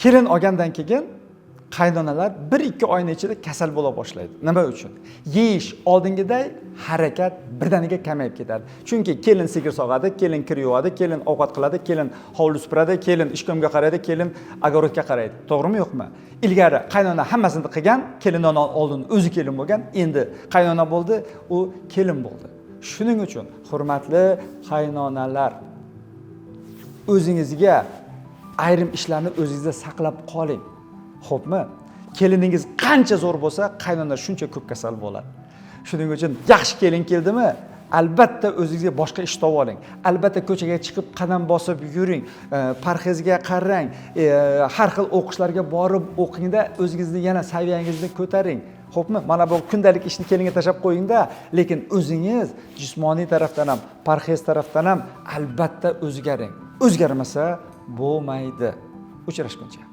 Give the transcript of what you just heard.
Kelin olgandan keyin qaynonalar 1-2 oyni ichida kasal bo'la boshlaydi. Nima uchun? Yeyish oldingiday, harakat birdaniga kamayib ketadi. Chunki kelin sigir sog'adi, kelin kir yuvadi, kelin ovqat qiladi, kelin hovli supuradi, kelin ishkomga qaraydi, kelin огород ga qaraydi. To'g'rimi, yo'qmi? Ilgari qaynona hammasini qilgan, kelindan oldin o'zi kelin bo'lgan, endi qaynona bo'ldi, u kelin bo'ldi. Shuning uchun, hurmatli qaynonalar, o'zingizga ayrim ishlarni o'zingizda saqlab qoling. Xo'pmi? Keliningiz qancha zo'r bo'lsa, qaynona shuncha ko'p kasal bo'ladi. Shuning uchun yaxshi kelin keldimi, albatta o'zingizga boshqa ish topib oling. Albatta ko'chaga chiqib qadam bosib yuring, parhezga qarang, har xil o'qishlarga borib o'qingda, o'zingizni yana saviyangizni ko'taring. Xo'pmi? Mana bu kundalik ishni kelinga tashlab qo'yingda, lekin o'zingiz jismoniy tarafdan ham, parhez tarafdan ham albatta o'zgaring. O'zgarmasa bo'lmaydi. Uchrashguncha.